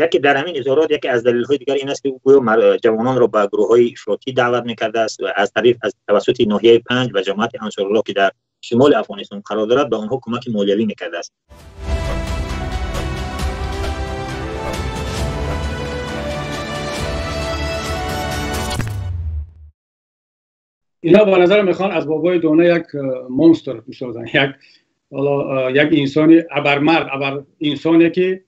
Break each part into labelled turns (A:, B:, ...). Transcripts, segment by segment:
A: Яке дар ҳамин изҳорот яке аз далелҳои дигар ин аст, ки гӯё ҷавононро ба гурӯҳҳои ифротӣ даъват мекардааст ва аз тараф аз тавассути ноҳияи 5 ва ҷамоати Ансоруллоҳ, ки дар шимоли Афғонистон қарор дорад, ба онҳо кӯмаки молиявӣ мекардааст.
B: اینا با نظر میخوان از بابای دانه یک monster بسازن، یک حالا یک انسانی ابرمرد، ابر انسانی که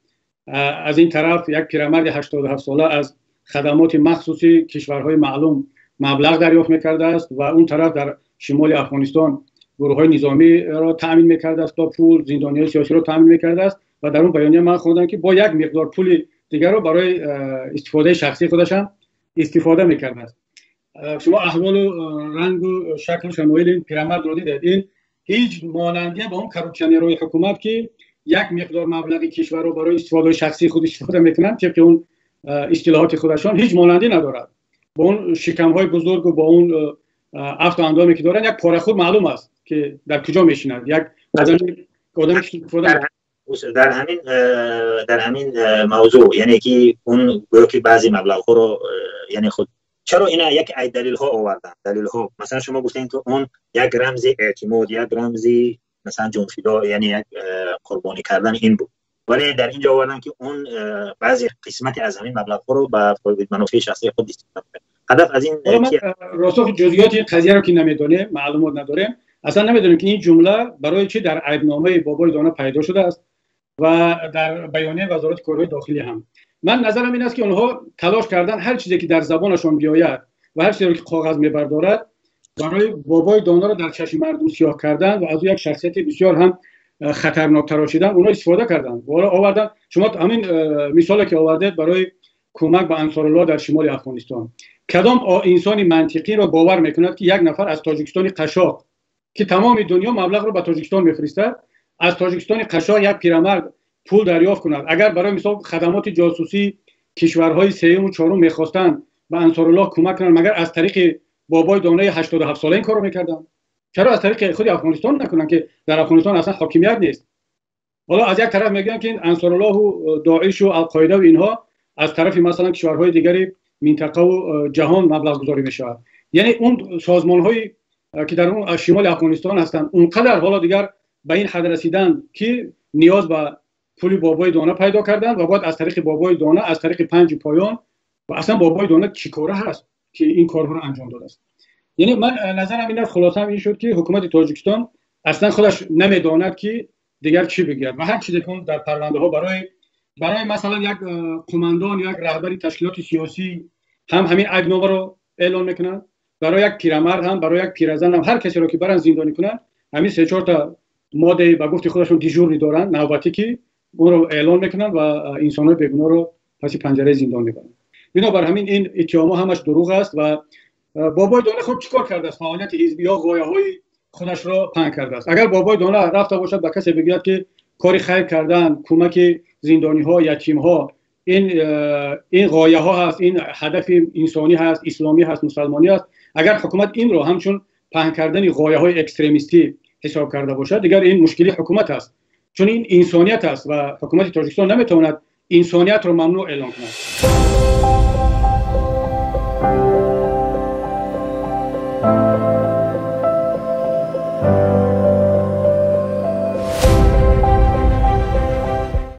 B: از این طرف یک پیرمرد 87 ساله از خدمات مخصوصی کشورهای معلوم مبلغ دریافت میکرده است و اون طرف در شمال افغانستان گروه‌های نظامی را تأمین میکرده است با پول، زندانی‌های سیاسی را تأمین میکرده است و در اون بیانیه من خوندم که با یک مقدار پول دیگر را برای استفاده شخصی خودش هم استفاده میکرده است. شما احوال و رنگ و شکل و شمایل این پیرمرد رو دیدید. این هیچ مانندی با اون corruptioner های حکومت که یک مقدار مبلغ کشور رو برای استفاده شخصی خود استفاده میکنن طبق اون اصطلاحات خودشان، هیچ مانندی ندارد. با اون شکم‌های بزرگ و با اون افت و اندامی که دارن، یک پاره‌خور معلوم است که در کجا میشیند. یک آدمی که استفاده
A: در همین موضوع، یعنی که اون گویا که بعضی مبلغ‌ها رو، یعنی خود چرا اینا یک دلیل ها آوردن، دلیل ها مثلا شما گفتین که اون یک رمز اعتماد، یک رمزی مثلا جونفدا، یعنی یک قربانی کردن این بود، ولی در اینجا آوردن که اون بعضی قسمت از همین مبلغ ها رو به منافع شخصی خود استفاده کرد. هدف از این
B: راسخ جزئیات این قضیه رو که نمیدونه، معلومات نداریم، اصلا نمیدونیم که این جمله برای چی در عیبنامه بابای دانا پیدا شده است و در بیانیه وزارت کارهای داخلی هم. من نظرم این است که آنها تلاش کردن هر چیزی که در زبانشان بیاید و هر چیزی که کاغذ میبردارد برای بابای دانا رو در چشم مردم سیاه کردن و از او یک شخصیت بسیار هم خطرناک تراشیدن، اونها استفاده کردن و آوردن. شما همین مثالی که آوردید برای کمک به انصارالله در شمال افغانستان، کدام انسان منطقی را باور میکند که یک نفر از تاجیکستان قشاق که تمام دنیا مبلغ رو به تاجیکستان میفرستد، از تاجیکستان قشاق یک پیرمرد پول دریافت کند؟ اگر برای مثال خدمات جاسوسی کشورهای سوم و چهارم میخواستند به انصارالله کمک کنند، مگر از طریق بابای دانای 87 ساله این کارو میکردن؟ چرا از طریق خود افغانستان نکنن که در افغانستان اصلا حاکمیت نیست؟ حالا از یک طرف میگن که این انصارالله و داعش و القاعده و اینها از طرف مثلا کشورهای دیگری منطقه و جهان مبلغ گذاری میشود. یعنی اون سازمان‌هایی که در اون شمال افغانستان هستند اونقدر حالا دیگر به این حد رسیدن که نیاز به پول بابای دانا پیدا کردن و بعد از طریق بابای دانا، از طریق 5 پایان، و اصلا بابای دانا چیکاره هست که این کارها رو انجام داده است؟ یعنی من نظرم این است، خلاصه‌ام این شد که حکومت تاجیکستان اصلا خودش نمیداند که دیگر چی بگوید و هر چیزی که در پرونده ها برای مثلا یک قماندان یا یک رهبری تشکیلات سیاسی هم همین عیبنامه رو اعلان میکنن، برای یک پیرمرد هم، برای یک پیرزن هم، هر کسی رو که برن زندانی کنن همین 3-4 تا ماده به گفت خودشون دیژورنی دارن، نوبتی که اون رو اعلان میکنن و انسان‌های بیگناه رو پس پنجره زندان میبرن. بنابر همین این اتهام‌ها همش دروغ است و بابای دانه خود چیکار کرده است؟ فعالیت حزبی یا غایه‌های خودش را پهن کرده است. اگر بابای دانه رفته باشد به کسی بگوید که کاری خیر کردن، کمک زندانی‌ها، یتیم‌ها، این غایه‌ها هست، این هدف انسانی هست، اسلامی هست، مسلمانی هست، اگر حکومت این رو همچون پهن کردن غایه‌های اکستریمیستی حساب کرده باشد، دیگر این مشکلی حکومت است، چون این انسانیت است و حکومت تاجیکستان نمیتواند انسانیت رو ممنوع اعلام کند.